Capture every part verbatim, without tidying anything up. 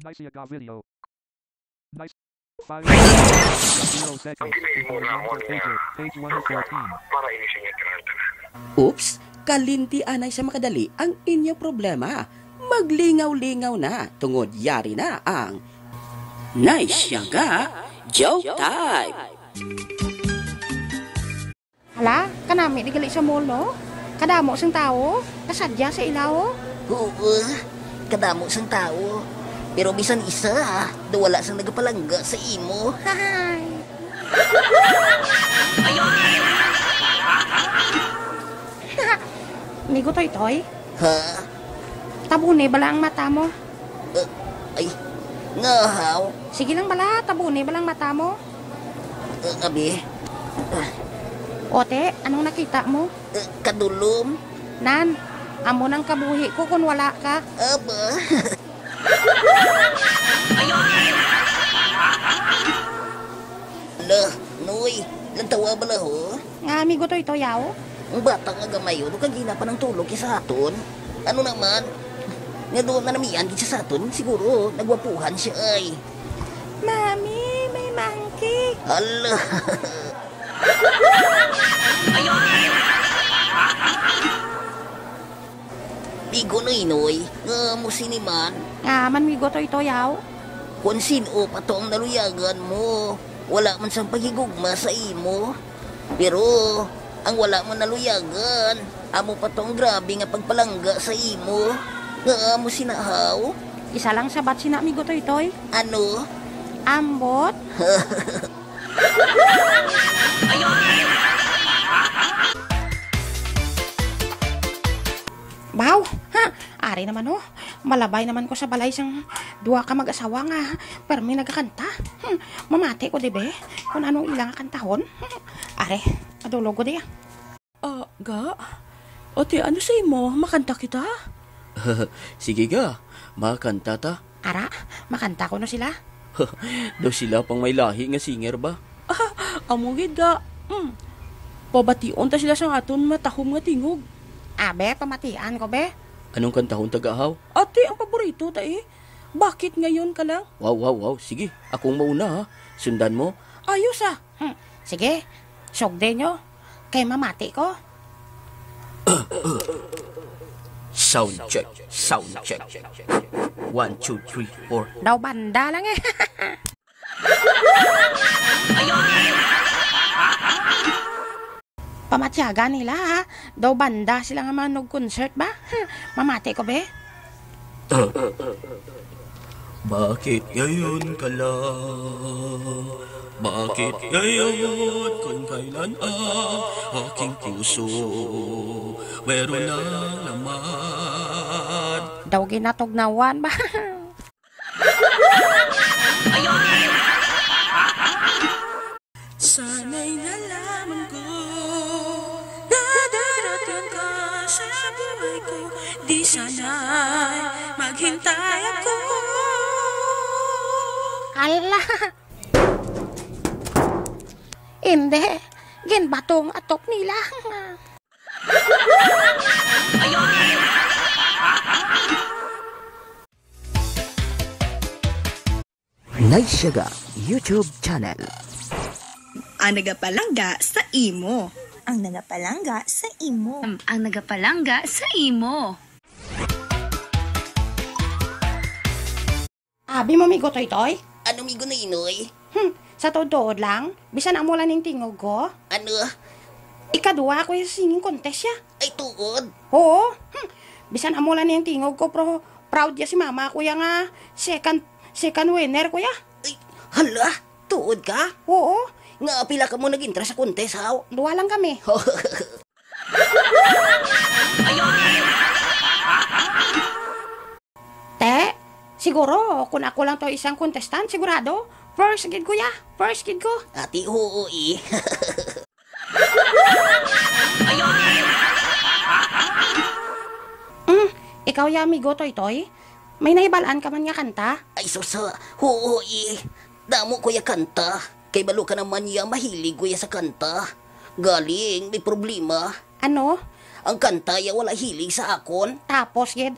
Nice Yaga video. Nice. Five zero seconds. Before number pager, page one fourteen. Oops, kalinti anay sa makadali ang inyo problema. Maglingaw-lingaw na tungod yari na ang Nice Yaga Joke Time. Hala, kanami di gali sa mall, no? Kadamo sang tawo, kasadya sa ila, oh. Oo, kadamo sang tawo. Pero bisan isa, daw wala sang nagapalangga sa imo. Hay. Migo Toytoy? Ha? Tabuni bala ang mata mo. Uh, ay, nga haw? Sige lang bala, tabuni bala ang mata mo. Uh, abi? Ote, anong nakita mo? Uh, kadulom. Nan, amo nang kabuhi ko kung wala ka. Aba? Ala, Noy, lantawa bala ho? Nga, amigo Toytoy, yaw? Ang bata nga gamay, oh, kagina pa nang tulog siya sa aton. Ano naman? Nga doon na namian gid siya sa aton, siguro nagwapuhan siya ay. Mami, may monkey. Hala. Migo Noynoy, nga mo sini man? Nga man, Migo Toytoy, yaw? Kon sin-o pa to ang naluyagan mo, wala man sang paghigugma sa imo. Pero ang wala mo naluyagan, amo pa to ang grabe nga pagpalangga sa imo. Nga amo sina haw? Isa lang sabat sina, Migo Toytoy. Ano? Ambot. Baw, ha? Ari naman, oh. Malabay naman ko sa balay sang duha ka mag-asawa nga permi nagakanta. Hmm, mamati ko, di be? Kung anong ila nga kantahon. Hmm, are, madulog ko, di, ah. Ah, ga? Ate, ano sa imo? Makanta kita? Sige ga, makanta ta. Ara, makanta ko no sila. Daw sila pang may lahi nga singer ba? Ah, amo gid ga. Mm. Pabation ta sila sang aton matahom nga tingog. Abe, pamatian ko, be. Anong kantahon ta ga, haw? Ate, ang paborito ta, eh. Bakit ngayon ka lang? Wow, wow, wow. Sige, akong mauna, ha. Sundan mo. Ayos, ah. Hmm. Sige, sugdi nyo. Kay mamati ko. Sound check, sound check. One, two, three, four. Daw banda lang, eh. Pamatyagan nila, ha? Daw banda sila nga manug-concert ba? Mamati ko, be. Bakit ngayon ka lang? Bakit ngayon kung kailan ang aking puso meron ng laman? Daw ginatugnawan ba? Sana'y nalaman ko na darating ka sa buhay ko. Di sana'y maghintay ako. Ala! Indi, ginbatong atok nila. Nice Yaga YouTube channel. Ang nagapalangga sa imo. Ang nagapalangga sa imo. Ang, ang nagapalangga sa imo. Abi mo, Migo Toytoy? Ano, Migo Noynoy? Hmm, sa tuod-tuod lang, bisan amo lang ning tingog ko. Ano? Ikaduha ako sa singing contest ya. Ay, tuod? Oo. Hmm. Bisan amo lang ning tingog ko, pero proud ya si mama ko ya nga second, second winner ko ya. Ay, hala, tuod ka? Oo. Nga pila kamo nag-entra sa contest, haw? Duha lang kami. Te, siguro, kung ako lang to isang contestant, sigurado, first gid ko ya. First gid ko. Ati, oo, eh. Mm, ikaw ya, amigo Toytoy, may nahibalaan ka man nga kanta? Ay, sus, ha. Oo, eh. Damo ko ya kanta. Kay balo ka naman ya, mahilig ko ya sa kanta. Galing, may problema. Ano? Ang kanta ya wala hilig sa akon. Tapos, gid.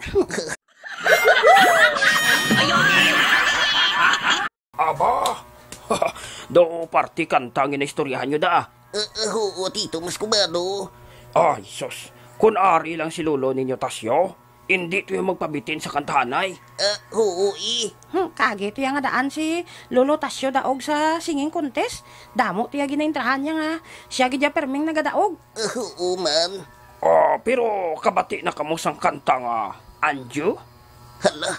Do parte kanta ang ginaistoryahan nyo da? Ah, ah, oo, Tito Muscovado. Ay, sus. Kun ari lang si lolo ninyo Tasyo, indi to yung magpabitin sa kantahanay. Ah, oo, eh. Hmm, kagi to yung nga daan si Lolo Tasyo daog sa singing contest. Damo to yung ginaintrahan niya nga. Siya gid ya perming nagadaog. Ah, oo man. Ah, pero kabati na kamo sang kanta nga Anjo? Hala,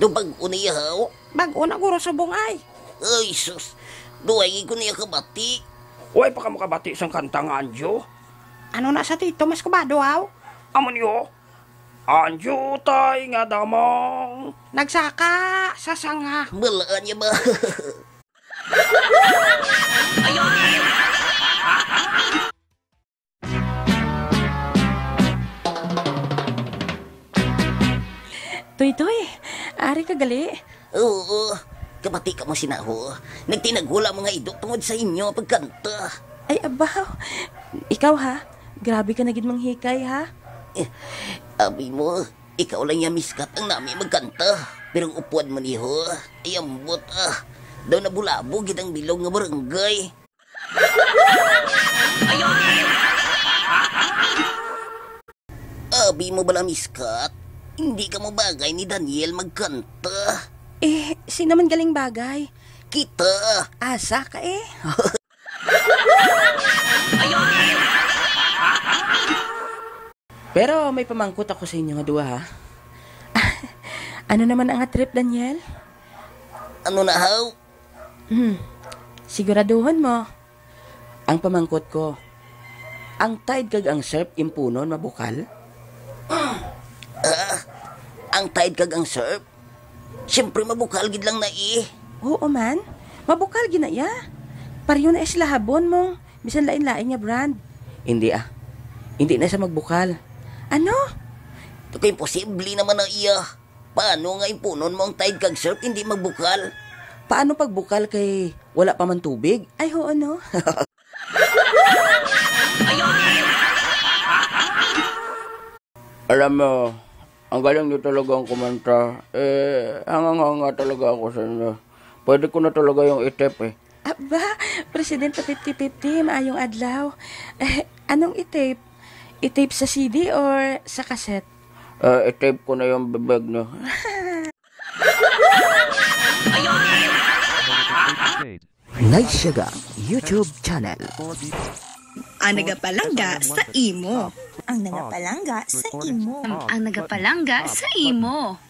do bag-o niya, haw? Bag-o na, guro, subong ay. Ay, sus. Duway ko niya kabati. Way pa kamo kabati sang kanta nga Anjo? Ano na sa Tito Muscovado, haw? Amo niyo, Anjo tay nga damang nagsaka sa sanga. Balaan niya ba? Toy, Toy, ari ka gali? Oo, kabati ka mo sinaho. Nagtinagula mga ido tungod sa inyo pagkanta. Ay, abaw. Ikaw, ha? Grabe ka na gid manghikay, ha? Eh, abi mo, ikaw lang ya, Miss Kat, ang nami magkanta. Pero ang upod mo niho, ay ambot, ah. Daw nabulabo gid ang bilog nga barangay. Abi mo bala, Miss Kat? Hindi ka mo bagay ni Daniel magkanta. Eh, sino man galing bagay? Kita. Asa ka eh? Pero may pamangkot ako sa inyo nga duha, ha? Ano naman ang trip, Daniel? Ano na, haw? Hmm. Siguraduhon mo. Ang pamangkot ko, ang Tide kag ang surf impunon mabukal? Ah, ang Tide kag ang surf? Siyempre, mabukal gid lang na, eh. Oo man. Mabukal gid na iya. Pareho na sila habon mong bisan lain-lain nga brand. Hindi, ah. Hindi na siya magbukal. Ano? Ito kay imposible naman na iya. Paano nga impunon mo ang Tide kag surf hindi magbukal? Paano pagbukal kay wala pa man tubig? Ay, oo, no? Alam mo, ang galing niyo talaga ang kumanta. Eh, hangang-hanga talaga ako sa inyo. Pwede ko na talaga yung itip eh. Aba, Presidente fifty fifty, maayong adlaw. Eh, anong i-tape? I-tape sa C D or sa cassette? Ah, i-tape ko na yung bibig niyo. Nice Siyaga YouTube channel. Ang nagapalangga sa imo. Ang nagapalangga sa imo. Ang nagapalangga sa imo.